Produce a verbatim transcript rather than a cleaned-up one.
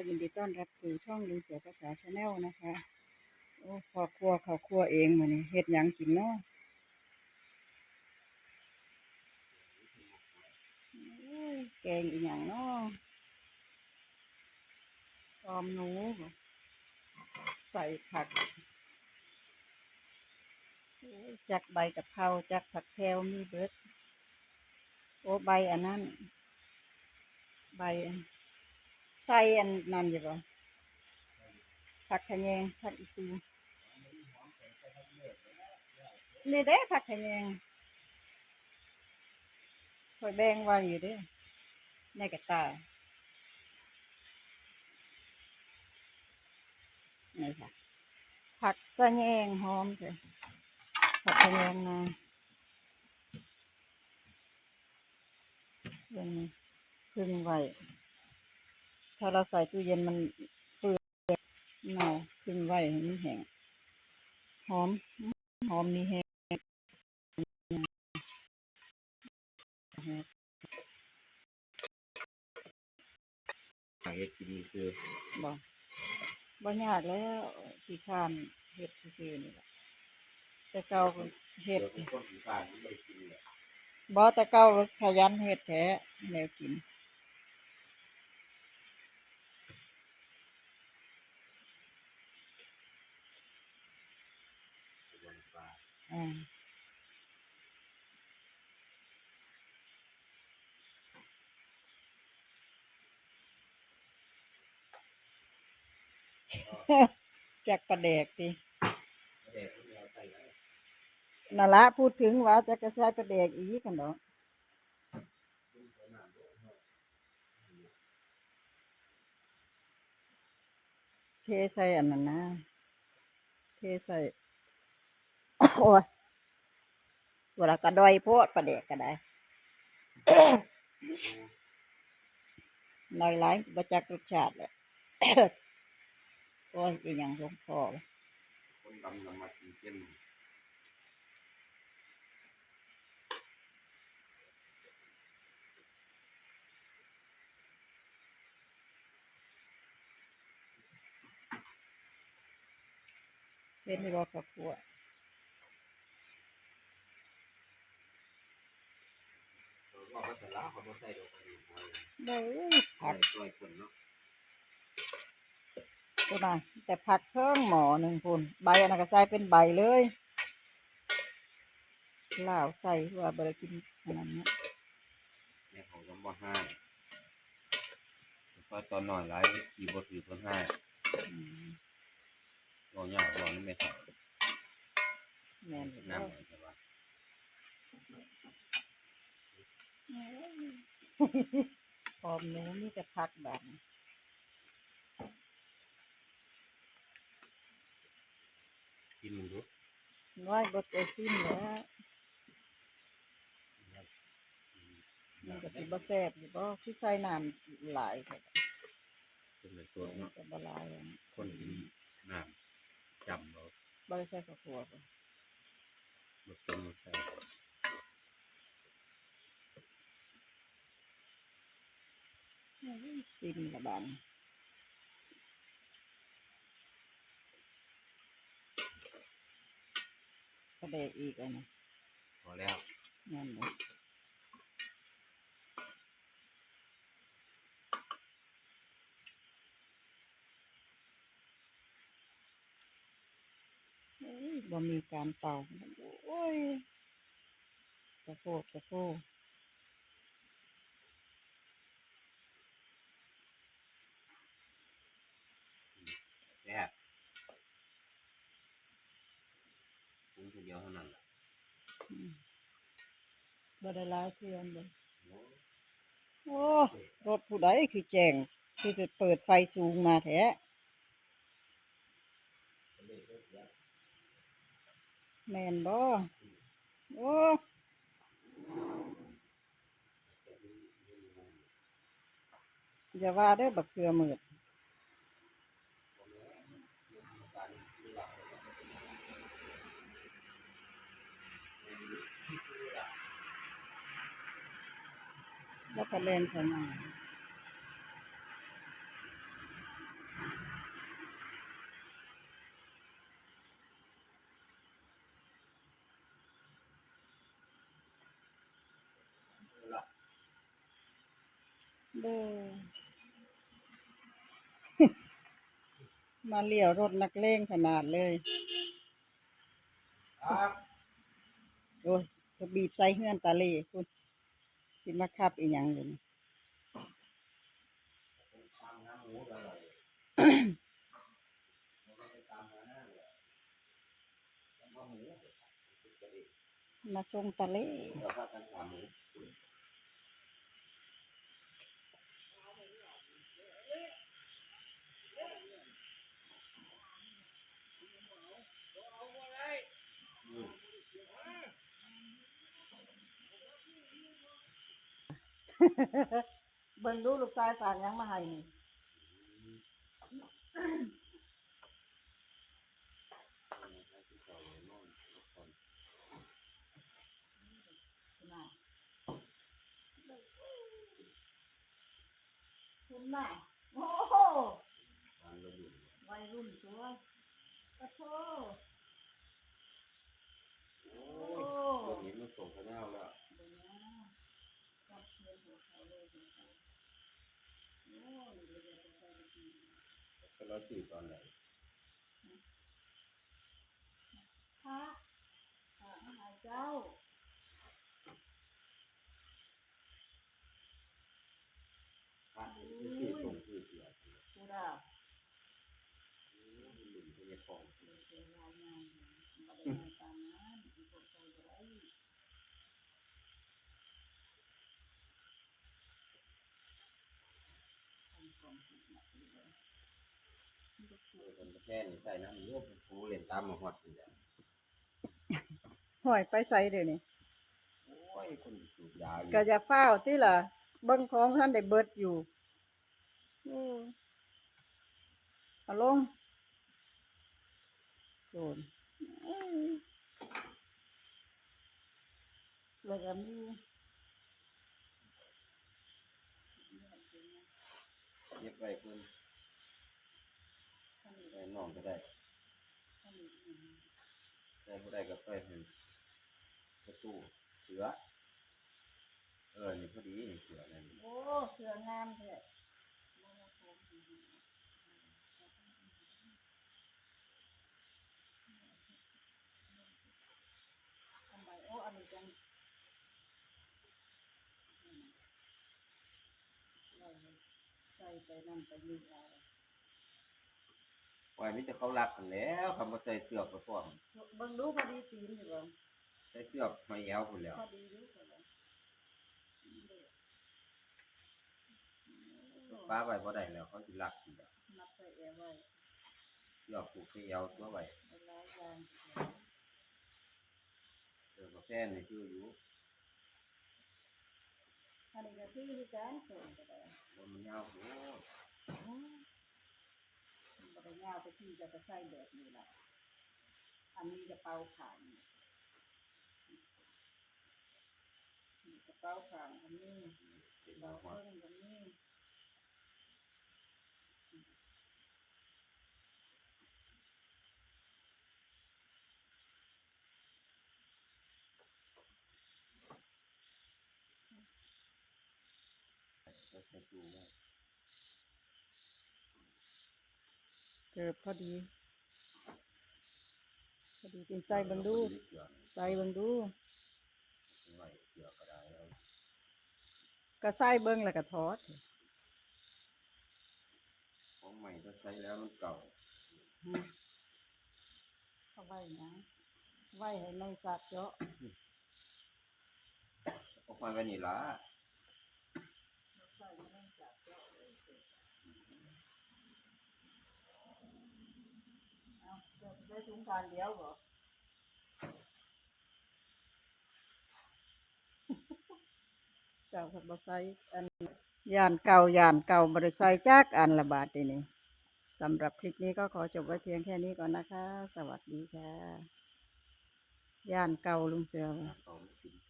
ยินดีต้อนรับสู่ช่องลุงเสือภาษาแชนแนลนะคะ โอ้ พ่อครัว เข้าครัวเองมื้อนี้ เฮ็ดหยังกินเนาะ โอ้ย แกงอีหยังเนาะ ออมหนูบ่ ใส่ผัก โอ้ย จักใบกะเพรา จักผักแพรว มีเบิด โอ้ ใบอันนั้น ใบอัน ใส่อันนั้นอยู่บ่ ผักขะแยง ผักอีตู นี่เด้ ผักขะแยง ข้อยแบ่งไว้อยู่เด้ ในกระต่า นี่ค่ะ ผักสะแยงหอมเด้อ ผักสะแยงนา เบิ่งนี่ ผึ่งไว้ ถ้าเราใส่ตู้เย็นมันเปื่อย เนาะ ผึ่งไว้ให้มันแห้ง หอม หอมมีแฮง หาเฮ็ดกินซื่อ บ่ บ่ยากแล้ว ขี้คร้านเฮ็ดซื่อๆนี่ล่ะ แต่เก่าก็เฮ็ด เดี๋ยวเป็นคนขี้คร้านมันบ่ได้กินแหละ บ่ แต่เก่าก็ขยันเฮ็ดแท้ แนวกิน อ่า จักปลาแดกติ นั่นละ พูดถึงว่าจักกะใส่ปลาแดกอีกหั่นดอก เทใส่อันนั้นนะ เทใส่ โอ้ย เวลากะด้อยโพด ปลาแดกกะได้ น้อยหลาย บ่จักรสชาติแหละ โอ้ย อีหยังหลวงพ่อวะ คนดำน่ะมักกินเค็ม เป็นบ่ข้าวคั่ว เออ ว่าก็สละเขาบ่ใส่ดอกกระดูกหอย เด้อ ผัก ใส่ซอยคนเนาะ พุ้นน่ะ แต่ผักเพิ่งหม้อหนึ่งพุ้น ใบอันนั้นก็ใส่เป็นใบเลย ลาวใส่ว่าบ่ได้กินอันนั้นเนาะ แม่เขาก็บ่ให้ ซอยตอนน้อยหลาย ขี้บ่ถือเพิ่นให้ อืม เว้ายาก เว้านำแม่เฒ่า แม่นอยู่ น้ำหน่อยแต่ว่า หอมหนูมีแต่ผักบาดนี้ กินมึงดู น้อยบ่ได้กินแล้ว มันก็สิบ่แซ่บอยู่บ่ คือใส่น้ำหลายแท้ เป็นแบบตัวเนาะ ก็บ่หลายอะ คนกินน้ำจำบ่ บ่ได้ใส่ข้าวคั่วบ่ บ่ต้องใส่ ซิมละบาดนี้ ปลาแดกอีกอันนี้ พอแล้ว นั่นแหละ โอ้ย บ่มีการเป่า โอ้ย กระโพดกระโพด แซ่บ ปรุงทีเดียวเท่านั้นล่ะ อืม บ่ได้หลายเทื่อเด้อ โอ้ โอ้ รถผู้ใดคือแจ้ง คือจะเปิดไฟสูงมาแท้ แม่นบ่ โอ้ อย่าว่าเด้อ บักเสือมืด แล้วก็แล่นเข้ามา โอ้ มาเลี้ยวรถนักเลงขนาดเลย ครับ โอ้ย ก็บีบใส่เฮือนตาเลพุ้น สิมาขับอีหยังอยู่นี่ มาส่งตาเล เบิ่งดูลูกชายฝากหยังมาให้นี่ น่ะ คุณน่ะ โอ้โห วัยรุ่นตัว ปะโท โอ้ย โอ้ รถนี้มันส่งข้าวเหนียวแล้ว เดี๋ยวนะ จับเทียนหัวเขาเลย หัวเขา โอ้ย เดี๋ยวจะไปกิน ก็เราซื้อตอนไหน พระ พระมหาเจ้า พระที่ส่งคือเสีย ผู้ใด โอ้ย มันเป็นพญาทอง เสียรายงาน บ่ได้มาตามนั้น อีกคนไปบ่ได้ เออ คนแค่นี้ใส่น้ำเยอะ ผู้เล่นตามมาฮอดนี่แหละ ห้อยไปไสเดี๋ยวนี้ โอ้ย คนสูบยาอยู่ ก็อย่าฟ้าวติล่ะ เบิ่งของท่านได้เบิดอยู่ โอ้ เอาลง โดน แล้วก็มี เก็บไว้เพิ่น ไว้น้องก็ได้ ได้บ่ได้ก็ไปให้ประตูเสือ เออ นี่พอดี นี่เสือนั่น โอ้ เสืองามแท้ อันใหม่ โอ้ อันนี้จัง ใส่ไปนั่นไปนี่เอา ปล่อยมีแต่เขารักกันแหล้ว คำว่าใส่เสื้อไปพร้อม เบิ่งดูพอดีตีนอยู่บ่ ใส่เสื้อห้อยแอวพุ้นแหล้ว พอดีอยู่ ปะไว้บ่ได้แล้ว เขาสิลักอีกอะ มัดใส่แอวไว้ เสื้อผูกใส่แอวตัวไว้ หลายอย่าง เออ กาแฟนี่คืออยู่ อันนี้ก็คือคือกัน ส่งก็ได้ ว่ามันยาวโพด อืม มันบ่ได้ยาว แต่พี่ก็จะใส่แบบนี้ล่ะ อันนี้กระเป๋าข้าง กระเป๋าข้างก็มี กระเป๋าเพิ่งก็มี เกิดพอดี พอดีกิน ใส่เบิ่งดู ใส่เบิ่งดู ก็ใส่เบิ่งแล้วก็ถอด ของใหม่ก็ใส่แล้วมันเก่า อืม เอาไว้หยัง ไว้ให้แมงสาบเจาะ เอาไว้ไว้นี่ล่ะ เอา เจ้าสิใส่ถุงผ้าเดียวบ่ เจ้าเพิ่นบ่ใส่อัน ย่านเก่า ย่านเก่า บ่ได้ใส่จักอันละบาดทีนี้ สำหรับคลิปนี้ก็ขอจบไว้เพียงแค่นี้ก่อนนะคะ สวัสดีค่ะ ย่านเก่าลุงเสือ ย่านเก่ามันกิน